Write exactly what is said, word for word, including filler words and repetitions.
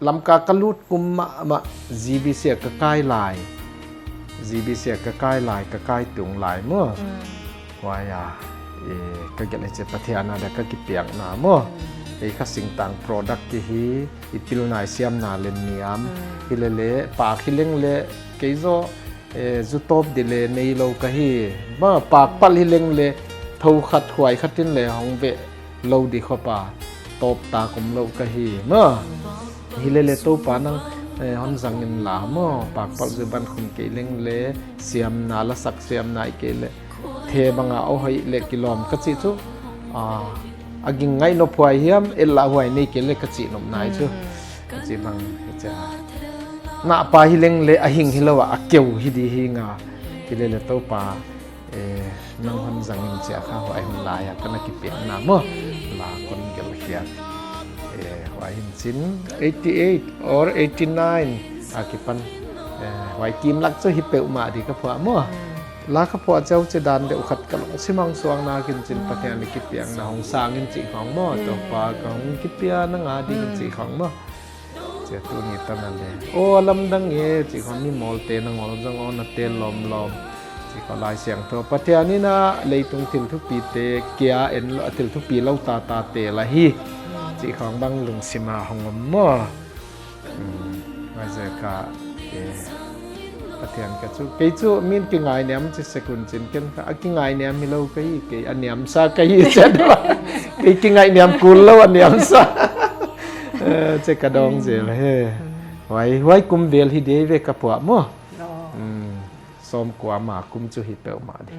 Lamka ka lut kum mahmah G B C ah ka kai lai, G B C ah ka kai lai, ka kai tung lai maw. Huai a, eh, ka gelh hi ci, Pathian a dia ka kipiakna maw. Ei kha singtang product kihi, i pilna i siamna le niam. Hi lele pak hi leng le kei zaw, eh, zu tawp di le nei lo ka hi. Maw, pakpalh hi leng le tho khat huai khat in le hong veh lo di khop a, tawp tak om lo ka hi maw. Hi lele Topa nang, eh, hon zang inla maw, pakpalh zu ban khum kei leng le siamna, lasak siamna i kei le the banga aw hoih le kilawm ka cih cu, ah, a ging ngaih nop huai hiam, et lah huai nei kei le ka cih nop nai cu. Ka cih bang hi cia, nahpa hi leng le a hing hi lo ah a keu hi di hi nga. Hi lele Topa, eh, nang hon zang in cia kha huai hun lai a ka na kipiakna maw. La kon gelh khiat. Eh, huai hin cin eighty eight or eighty nine a kipan, eh, huai kim lak cu hi peuhmah di ka phuah maw. La ka phuah ciau ci dan deuh khat ka lungsim hong suang nak in cin Pathian le kipiakna hong sang in cih khawng maw. Topa ka hong kipia na nga ding in cih khawng maw. Cia tuni tan a le aw a lamdang e cih khawng, mi mawlte na ngol zong aw na teel lawmlawm. Cih khawng Lai Siangtho Pathian in a leitung thil thupite kia en lo, a thil thupi lo tata teel ahi. Cih khawng bang lungsim a hong om maw. Huai zek a, eh, Pathian ka cu, kei cu min kingainiam ci sekun cin ken kha a kingainiam hi lo ka hi, kei a niamsa ka hi cia dua. Kei kingainiam kul lo a niamsa. Eh, cia ka dawng zel he. Huai, huai kum vel hi dei ve ka phuah maw. Sawmkua ma kum cu hi peuhmah di.